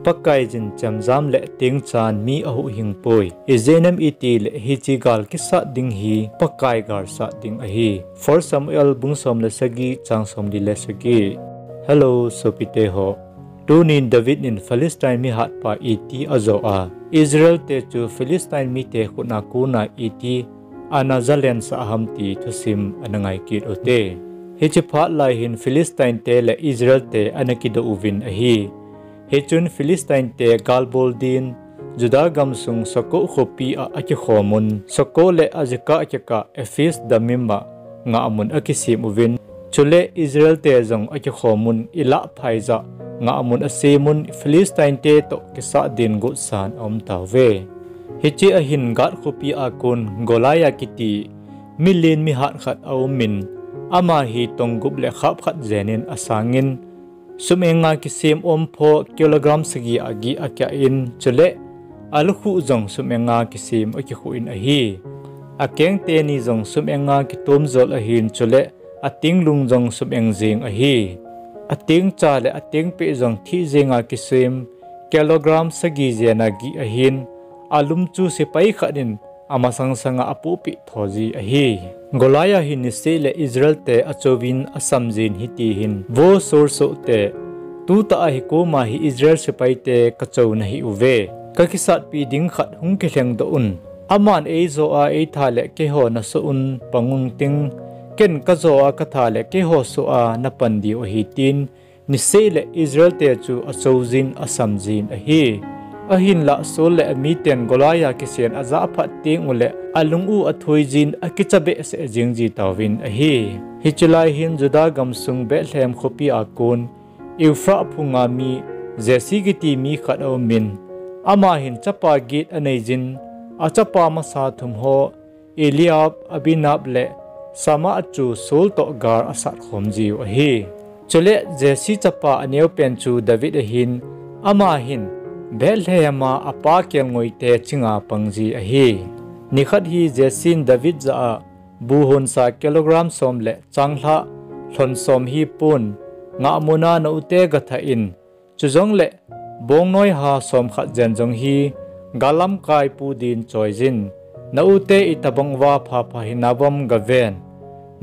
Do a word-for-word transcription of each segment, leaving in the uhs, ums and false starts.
Pakai jin chemjam le tengchan mi ahuhhing poi. Ijeh inem itile hiche gal kisat ding hi Pakai galsat ding ahi. First Samuel bung som le sagi chang somli le sagi. Hello, sopite ho. Tunin David in Philistine mihatpa iti ajo a, Israel te chu Philistine mite khut a kona iti ana jalensah ham ti thusim ana ngai kit ute. Hiche phat lai hin Philistine te le Israel te ana kido uvin ahi. Hichun Philistine te galbol din Judah gamsung Socoh khopi a akikhomun, Socoh le Azekah kikah Ephes Damim a ngahmun akisem uvin, chule Israel te jong akikhomun, Elah phaijah ngahmun asemun, Philistine te toh kisat din gotsan aum tauve. Hiche ahin Gath khopi a kon Goliath kiti milen mihat khat aumin, ama hi tong gup le khap khat jenin asangin, sum enga kisem ompho kilogram sagi agih akah in, chule alukhuh jong sum enga kisem akikhuh in ahi. Akeng teni jong sum enga kitomjol ahin, chule atenglung jong sum eng jeng ahi. Atengcha le atengpeh jong thih jenga kisem kilogram sagi jena gih ahin, alum chu sepai khat in amasang sanga apohpeh tho ji ahi. Goliath hi niseh le Israel te achouvin asamjin hiti hin, Vo Saul sohte, tutah a hikoma hi Israel sepai te kachou nahi uve. Kakisatpi ding khat hung kilhengdoh un. Aman eijo a eitha le keiho nasoh un pang ung ting, ken kajo a katha le keiho soh a napan diu ahi, tin niseh le Israel te chu achoujin asamjin ahi. Ahinlah Saul le amiten Goliath kisen ajah phat teng ule alung u athoijin akicha behseh jeng ji tauvin ahi. Hiche lai hin Judah gamsung Bethlehem khopi a kon Ephrath phunga mi Jesse kiti mi khat aumin, ama hin chapa get aneijin, achapa masa thum ho Eliab, Abinadab le Shammah chu Saul toh gal asat khom jiu ahi. Chule Jesse chapa aneopen chu David ahin, ama hin Bethlehem a apa kelngoite chinga pang ji ahi. Nikhat hi Jesse in David jah a, Bu honsa kilogram som le changlhah lhon som hi pun, ngahmuna na ute gathah in, chujongle bongnoi ha somkhat jen jong hi gal lamkai pu din choijin, na ute itobang uva phapha hinauvam gaven,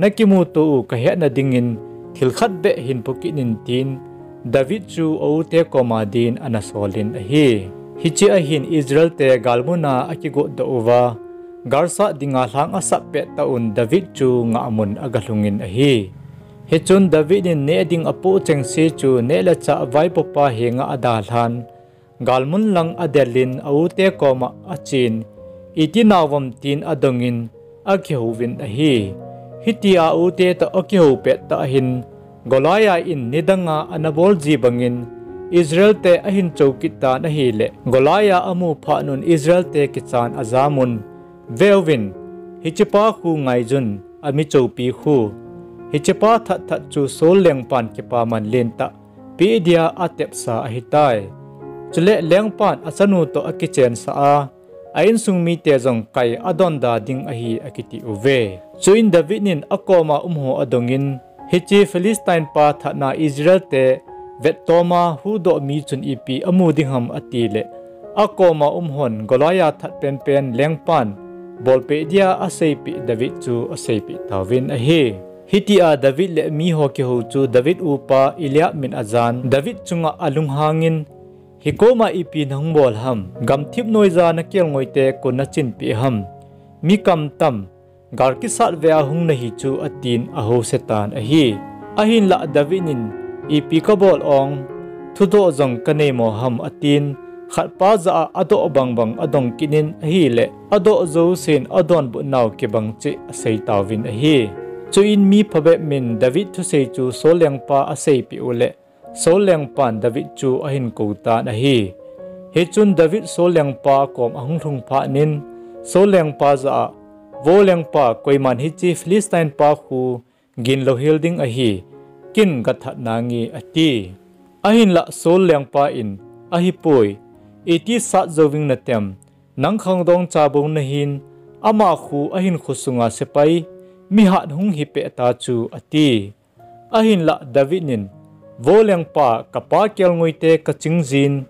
nakimuto u kahetna dingin thil khat beh hin pukit in, tin David chu aute koma din ana solin ahi. Hiche ahin Israel te galmuna akigotdoh uva, galsat dinga lhang asap pettah un David chu ngahmun agalhungin ahi. Hichun David in neh ding apoh chengse chu neh le chah vaipopa henga adalhan, galmun lang adelin aute koma achen, iti nauvam tin adongin akihouvin ahi. Hitia aute toh akihou pettah hin, Goliath in nidanga anabol ji bangin Israel te ahin chou kit tan ahile, Goliath amu phatnun Israel te kichan ajamun, Veuvin, hichepa khu ngaijun, ami choupi khu. Hichepa thatthat chu Saul lengpan kipaman lentah peh dia atepsa ahitai. Chule lengpan achanu toh akichensah a, a insung mite jong kai adonda ding ahi akiti uve. Chuin David in akoma umho adongin, Hiche Philistine pa thatna Israel te vettoma huhdoh mi chun ipi amu ding ham atile, akoma umhon Goliath that penpen lengpan bolpeh dia aseipeh David chu aseipeh tauvin ahi. Hitia David le miho kihou chu David upa Eliab min ajan, David chunga alunghangin, Hikoma ipi nahung bol ham? Gamthip noija nakelngoite kon nachinpeh ham? Mi kamtam, gal kisat vea hung nahi chu, atin ahousetan ahi. Ahinlah David in, Ipi kabol ong, thudoh jong kaneimo ham? atin, khatpa jah a adoh bangbang adong kit in ahile, adoh jousen adonbutnau kibang cheh aseitauvin ahi. Chuin mi phabep min David thusei chu Saul lengpa aseipeh uleh, Saul lengpan David chu ahin koutan ahi. Hichun David Saul lengpa kom ahung lhung phatnin, Saul lengpa jah a, Vo lengpa, koiman hiche Philistine pa khu gin louhel ding ahi, ken gathat nange, ati. Ahinlah Saul lengpa in, Ahipoi, iti sat jouving natem, nang khangdong chabou nahin, ama khu ahinkho sunga sepai mihat hung hipeh ta chu, ati. Ahinlah David in, Vo lengpa, kapa kelngoite kachingjin,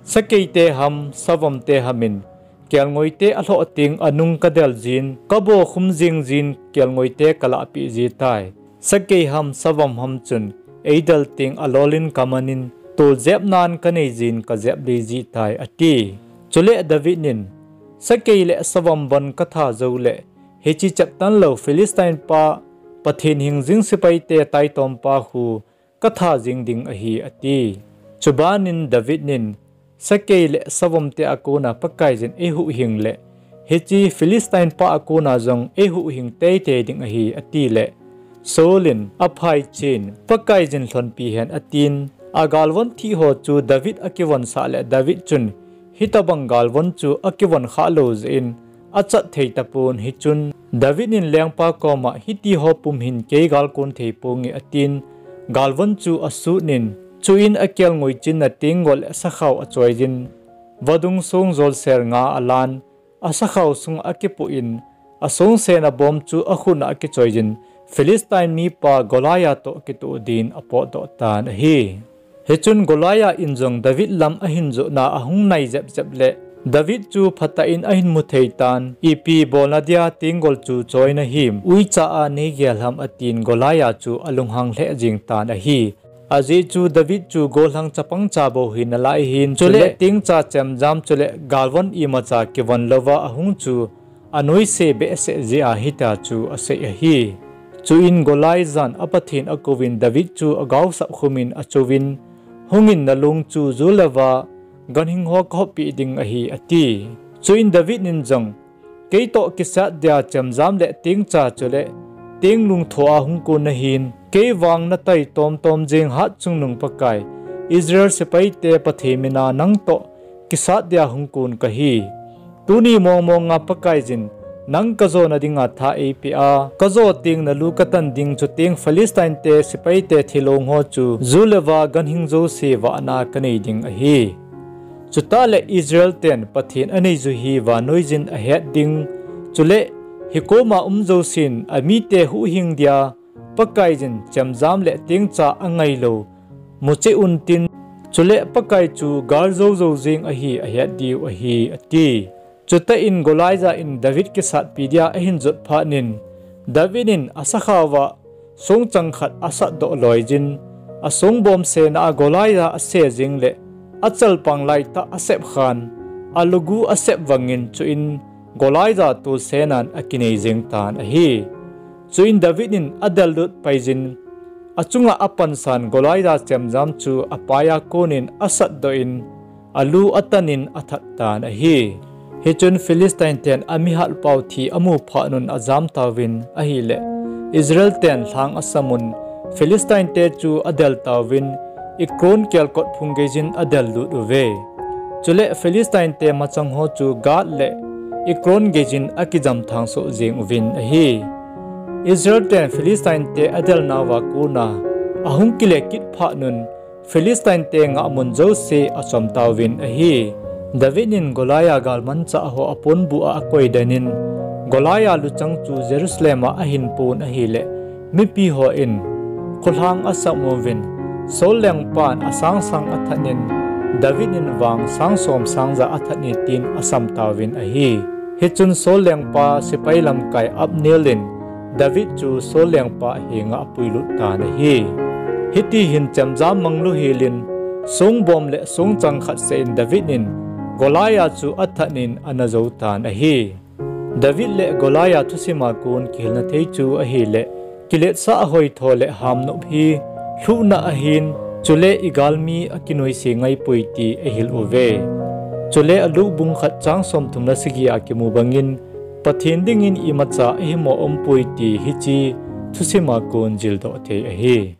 Sakeite ham, savomte hamin, kelngoite alhoh teng anung kadel jin, kabokhum jing jin, kelngoite kalahpeh jitai. Sakei ham, savom ham chun, eidel teng alolin kamanin, tol jepnan kanei jin kajep lei jitai, ati. Chule David in, sakei le savom bon katha jouleh, hiche cheptan lou Philistine pa, Pathen hingjing sepaite taitompa khu, katha jing ding ahi, ati. Chubanin David in, sakei le savomte akona Pakaiyin eihuhhing leh, hiche Philistine pa akona jong eihuhhing teitei ding ahi, atile, Saul in aphaichen, Pakaiyin lhonpi hen atin, agalvon thih ho chu David akivonsah le David chun, hitobang galvon chu akivon khah lou jeh in, achat thei tapon hichun, David in lengpa koma hitiho pum hin kei galkon thei ponge atin, galvon chu asutnin, chuin akelngoi chinna tenggol le sakhao achoiyin, vadung song jolsel nga alan, asakhao sunga akipoh in, asongsen abom chu akhutna akichoiyin, Philistine mipa Goliath toh kitoh din apotdoh tan ahi. Hichun Goliath in jong David lam ahin jotna ahung nai jepjep le, David chu phatah in ahin mu thei tan, ipi bolna dia tenggol chu choina him, uicha a neigel ham atin Goliath chu alunghang lheh jeng tan ahi. Ajeh chu David chu gollhang chapang cha bou hi nalai ahin, chule tengcha chemjam chule galvon imacha kivon louva ahung chu anoise behseh jeh a hitia chu asei ahi. Chuin Goliath in a Pathen akouvin David chu agaosap khumin achouvin, hungin nalong chu ju le va ganhing ho kahotpeh ding ahi, ati. Chuin David in jong, keitoh kisat dia chemjam le tengcha chule tenglung thoa hung kon nahin, kei vang natai tomtom jeng Hatchungnung Pakai, Israel sepaite Pathen mina nangtoh kisat dia hung kon kahi. Tuni mongmonga Pakaiyin, nang kajona dinga tha eipeh a, kajo teng nalu katan ding chuteng Philistine-te sepaite thilong ho chu ju le va ganhing jouse vahna kanei ding ahi. Chutah le Israel ten Pathen aneiju hi vannoiyin ahet ding, chule hikoma um jousen amite huhhing dia Pakaiyin chemjam le tengcha angailou mucheh untin, chule Pakai chu galjou jou jeng ahi ahet diu ahi, ati. Chutah in Goliath in David kisatpi dia ahin jot phatnin, David in asakhaova songchang khat asatdoh loiyin, asongbom sena a Goliath ase jeng le achalpang laitah asep khan, alugu asep vangin chuin Goliath tolsenan akinei jeng tan ahi. Chuin David in adellut paiyin, achunga apansan Goliath chemjam chu apaiya konin asatdoh in, alu atanin athat tan ahi. Hichun Philistine ten amihalpau thi amu phatnun ajam tauvin ahile, Israel ten lhang asamun, Philistine-te chu adel tauvin, Ekron kelkot phung geiyin adellut uve. Chule Philistine-te machang ho chu Gath le Ekron geiyin akijam thangsoh jeng uvin ahi. Israel ten Philistine-te adelnauva kona ahung kile kit phatnun, Philistine-te ngahmun jouse achom tauvin ahi. David in Goliath galmanchah ho aponbuh a akoidenin, Goliath luchang chu Jerusalem a ahinpon ahile, mipi hon kholhang asam uvin, Saul lengpan asangsang athatnin, David in vang sang som sang ja athatnin tin asam tauvin ahi. Hichun Saul lengpa sepai lamkai Abner in David chu Saul lengpa henga apuilut tan ahi. Hiti hin chemjam manglu helin, songbom le songchang khat seh in David in Goliath chu athatnin ana jou tan ahi. David le Goliath thusima kon kihilna thei chu ahile, kiletsah hoitho le hamnop hi lhuhna ahin, chule igalmi akinoise ngaipoi ti eihil uve. Chule Luke bung khat chang somthum le sagi a kimu bangin, Pathen dingin imacha ahimo umpoi ti hiche thusima kon jildoh thei ahi.